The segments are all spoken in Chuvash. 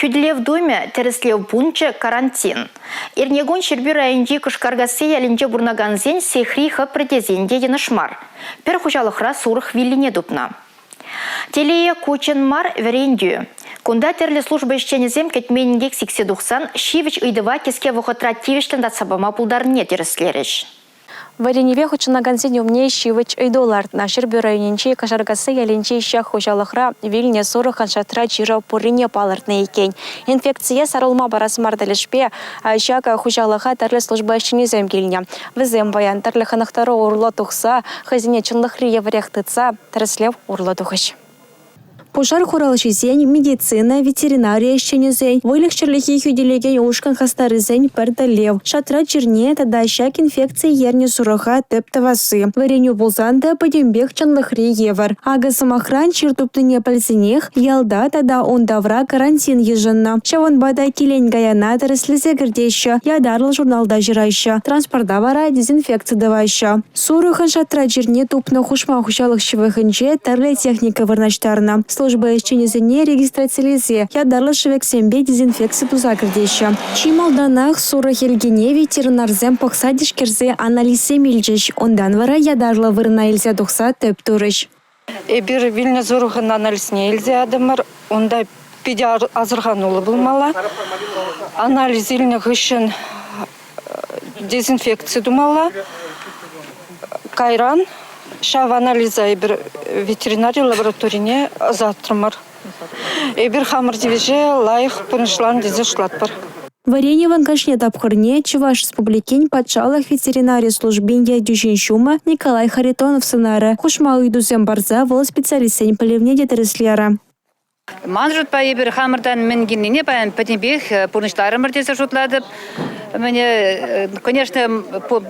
Хӳтӗлев тумӗ, тӗрӗслев пункчӗ, карантин. Эрнекун Ҫӗрпӳ районӗнчи Кӑшкаркасси ялӗнче пурӑнакансен сехри хӑпрӗ тесен те йӑнӑш мар. Пӗр хуҫалӑхра сурӑх виллине тупнӑ. Телее, ку чӑн мар вӗрентӳ. Кунта тӗрлӗ служба ӗҫченӗсем кӗтмен инкек сиксе тухсан ҫивӗч ыйтӑва кӗске вӑхӑтра тивӗҫлӗн татса пама пултарнине тӗрӗслерӗҫ. Вӗренӗве хутшӑнакансен умне ҫивӗч ыйту лартнӑ. Ҫӗрпӳ районӗнчи Кашаркасси ялӗнчи ҫак хуҫалӑхра вилнӗ сурӑх ханшатра чирӗ пуррине палӑртнӑ иккен. Инфекцие сарӑлма парас мар тӗлӗшпе ҫак хуҫалӑха тӗрлӗ служба ӗҫченӗсем килнӗ. Вӗсем паян тӗрлӗ хӑнӑхтару урлӑ тухса хӑйсене чӑнлӑхри евӗрех тытса тӗрӗслев урлӑ тухӗҫ. Пушар хуралҫисен, медицина, ветеринари ӗҫченӗсен, выльӑх-чӗрлӗхе хӳтӗлекен ушкӑн хастарӗсен пӗр тӗллев – шатра чирне тата ҫак инфекци ернӗ сурӑха тӗп тӑвасси. Вӗренӳ пулсан та пӗтӗмпех чӑнлӑхри евӗр. Акӑ, сӑмахран, чир тупнине пӗлсенех ялта тата ун тавра карантин йышӑннӑ. Ҫавӑнпа та килен-каяна тӗрӗслесе кӗртеҫҫӗ, ятарлӑ журналта ҫыраҫҫӗ, транспорта вара дезинфекци тӑваҫҫӗ. Сурӑхӑн шатра чирне тупнӑ хушма хуҫалӑх ҫывӑхӗнче тӗрлӗ техника вырнаҫтарнӑ. Служба ӗҫченӗсене регистрацилесе ятарлӑ шӗвексемпе дезинфекци туса кӗртеҫҫӗ. Чи малтанах сурӑх ӗлкине ветеринарсем пӑхса тишкерсе анализсем илчӗҫ, унтан вара ятарлӑ вырӑна илсе тухса тӗп турӗҫ. Эпир вилнӗ сурӑхӑн анализне илсе ятӑмӑр. Унта питӗ асӑрхануллӑ пулмалла. Анализ илнӗ хыҫҫӑн дезинфекци тумалла. Кайран ҫав анализа эпир ветеринари лабораторине ӑсатрӑмӑр. Эпир хамӑр тивӗҫе лайӑх пурнӑҫланӑ тесе шутлатпӑр. Вӗренӗвӗн кашни тапхӑрне Чӑваш Республикин патшалӑх ветеринари службин ертӳҫин ҫумӗ Николай Харитонов сӑнарӗ. Хушма ыйтусем парса вӑл специалистсен пӗлӗвне те тӗрӗслерӗ. Ман шутпа, эпир хамӑртан мӗн килнине паян пӗтӗмпех пурнӑҫларӑмӑр тесе шутлатӑп. Мӗне, конечно,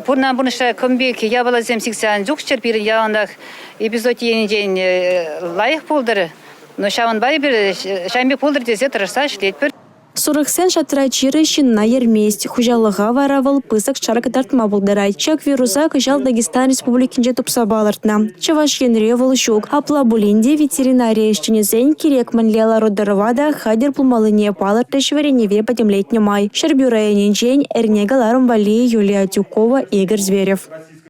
пурӑнан пурнӑҫра кӑм пек япаласем сиксе ан чухчӑр, пирӗн яланах эпизод енчен лайӑх пултӑр. Но ҫавӑнпа эпир ҫавӑн пек пултӑр тесе тӑрӑшса ӗҫлетпӗр. Сурӑхсен шатра чирӗ ҫынна ермест, хуҫалӑха вара вӑл пысӑк шар кӑтартма пултарать. Ҫак вируса кӑҫал Дагестан Республикинче тупса палӑртнӑ. Чӑваш Енре вӑл ҫук. Апла пулин те ветеринари ӗҫченӗсен кирек мӗнле лару-тӑрӑва та хатӗр пулмаллине палӑртрӗҫ вӗренӗве пӗтӗмлетнӗ май. Ҫӗрпӳ районӗнчен эрне кӑларӑм валли Юлия Тюкова, Игорь Зверев.